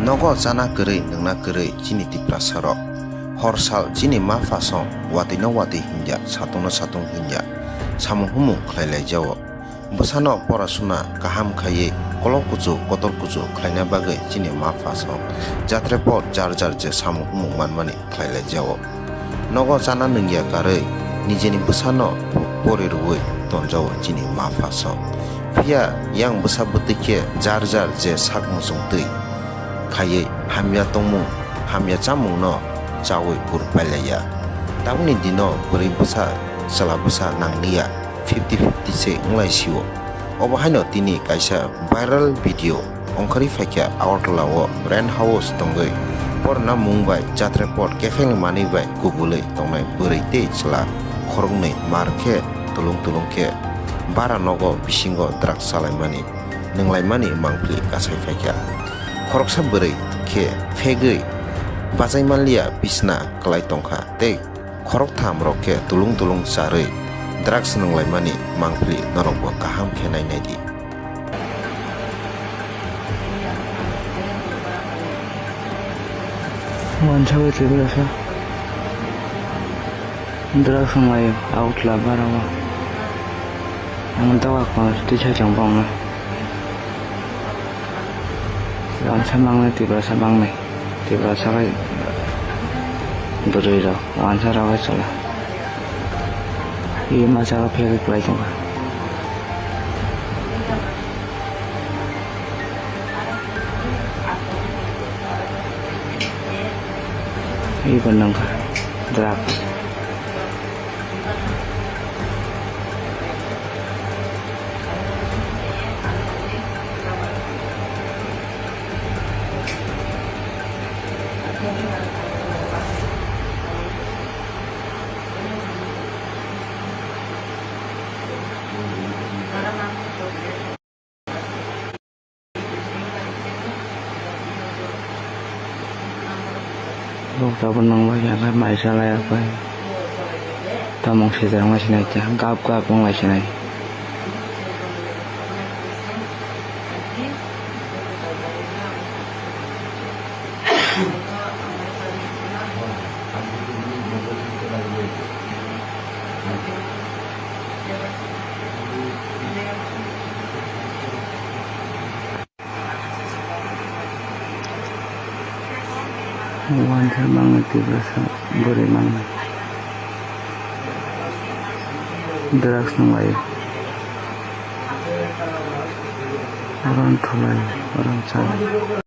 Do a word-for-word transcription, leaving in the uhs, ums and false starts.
Nogo chana kwrwi, nwngna kwrwi chini Tiprasa rok. Hor sal chini ma pha song watwi no watwi hinya, satung no satung hinya, samung humung khlai lai jao. Bwsano porasuna kaham khaiwi kolok kuchuk kotor kuchuk khlaina bagwi chini ma pha song jatre por jar jar je samung humung manmani khlai lai jao. Nogo chana nungya karwi nijeni bwsano pori rwui tonjao chini ma pha song. Phiya yang bwsa bwtwi khe jar jar je sak muchung twi khaiwi hamya tongmung, hamya chamungno chaui gur pailaiya. Tabukni dino bwrwi bwsa, chwla bwsa nangliya, fifty fifty se wnglai sio. Obo haino tini kaisa viral video ongkhorwi phaikha Agartala o rent house tongwi porna mung bai jatre pot kepheng manwi bai kubulwi tongnai bwrwi tei chwla khoroknwi mar khe tulung tulung khe bara nogo bisingo drugs chalaimani, nwnglaimani mangpili kasai phaikha. Khoroksa bwrwi khe phegwi bachai manliya bisna kwlai tongkha tei khoroktham rok khe tulung tulung charwi drugs nwnglaimani mangpili norokbo kaham khe nainai di. Wansa bai Tiprasa drugs nwnglaio Agartala bara o. Ang doga ko twi sai tong bongno. Wansa mangnai Tiprasa mangnai. Tiprasa bai bwrwi rok wansa rok bai chwla. I masa o phegwi kwlai tongkha. Ibo nangkha drugs. Bok tabuk nang bai ya khe mai salai ya khe. Tamung sijak ma sinai khe gap gap wng lai sinai. Wansa mangnai Tiprasa bwrwi mangnai. Drugs nwnglaio. Oro wng thulai, oro wng chalai.